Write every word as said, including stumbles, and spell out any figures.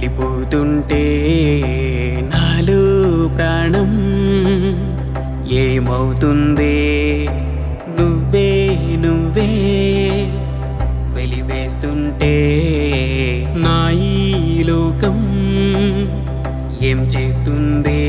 వెలిపోతుంటే నాలో ప్రాణం ఏమవుతుందే? నువ్వే నువ్వే వెలివేస్తుంటే నా ఈ లోకం ఏం చేస్తుందే?